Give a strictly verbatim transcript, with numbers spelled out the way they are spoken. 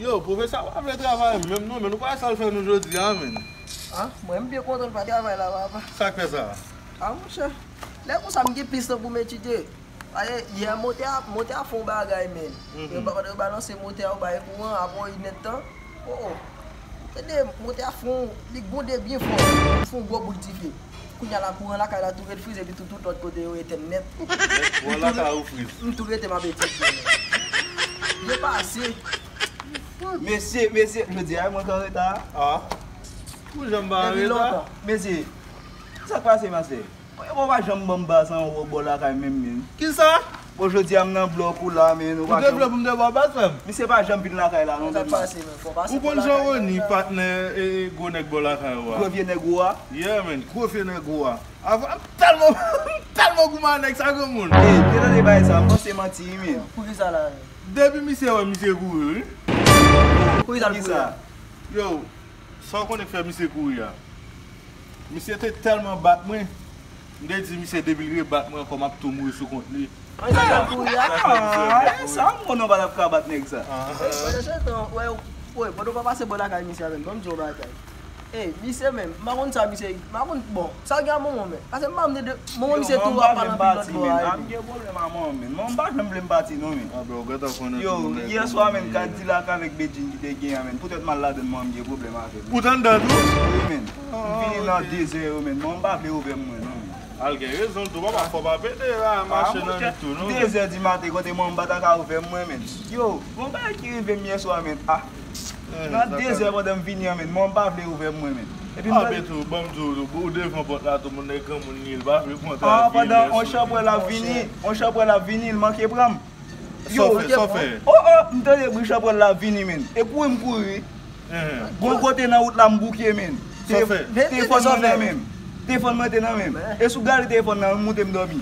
Yo, pwofesè a pa vle travay menm non, men nou pa wè sa l fè nou jodi a, menn. Ah, mwen m byen kontan l pa travay la, papa. Sa k fè sa? Ah, monchè, lè konsa m gen plis tan pou m etidye. Paske yè motè a, motè a fè yon bagay, menn. Yo ba- yo balanse motè a, yo bay kouran, apre yon inèdtan. Oh, oh. Tande, motè a fè yon, li gwonde byen fò. Li fè yon gwo boul dife. Kounye a la, kouran lakay la tou ret friz, epi tou, tout lòt kote yo etèn nèt. Kouran lakay ou friz. M tou rete m ap etidye. Byen pase. Mesye, mesye, jodi a mwen ka reta. Ah. Pou jan m pa Depi reta. Lontan. Mesye, sa k pase, masè? Mwen, bon, pa janm ban m ba sa yon wòb bò lakay menm, menn. Kisa? Bon, jodi a m nan blòk ou la, menn. Ou Ou pa te vle janm. pou m te ba w bat, frè m? Misye pa janm vin lakay la, non, Sa menn. Pase, men fò pase. Ou konn jan Rony, patnè e gwo nèg bò lakay ou a? Gwo vye nèg ou a? Yeah, menn, gwo vye nèg ou a. Avan, m tèlman, m tèlman goumen a nèg sa, granmoun. Ey, te tande bay sa, m panse manti, wi, menn. Poukisa la? Depi misye wè, misye kouri, wi. Poukisa l Poukisa? Kouri? Yo, sa w konnen k fè misye kouri a? Misye te tèlman bat mwen, m te di misye depi l rebat mwen ankò, m ap tou mouri sou kont li. An sa l kouri a? Ah, sa m konnen w pa t ap ka bat nèg sa. Ah. Pandan se tan, wè, wè, pandan w pa pase bò lakay misye a menm, ban m di w yon bagay. Ey, misye menm, m pa konn sa misye, m pa konn, bon, sa gen a manman w menm. Paske m pa konn de, manman misye tou ap pale anpil lòt bò a. M gen pwoblèm a manman m, menn. Manman m pa janm vle m pati, non, menn. Ah, bro, w gentan konnen Yo, tout moun nèg yè yo swa, konn menn, li. Kadilak avèk Bedjine ki te gen an, menn. Poutèt m al ladann, manman m gen pwoblèm avè l. Ou t anndan tou? Wi, menn. M vini nan dezè yo, menn. Manman m pa vle ouvè m mwen, non, menn. Al gen rezon l tou, papa, fò pa pete la, mache nan li tou, non. Dezè di maten, kote manman m pa ta ka ouvè m mwen, menn. Yo, gon bagay ki rive m yè swa, menn. Ah, nan dezè pandan m vini an, menn. Manman m pa vle ouvè m mwen, menn. Epi m Ah, pral Betou, ban m di w, ou devan pòt la, tout moun nèg granmoun li ye, l pa vle pran Ah, travay. pandan on chanpwèl ap vini, on chanpwèl ap vini, l manke pran m. Sa w fè, sa w fè? Oh, oh, m tande bri chanpwèl la ap vini, menn. E kouri m kouri. Gon kote nan wout la m bouke, menn. Sa w fè? Telefòn mwen nan men m. Telefòn mwen te nan men m. E sou gade telefòn nan, m moute m dòmi.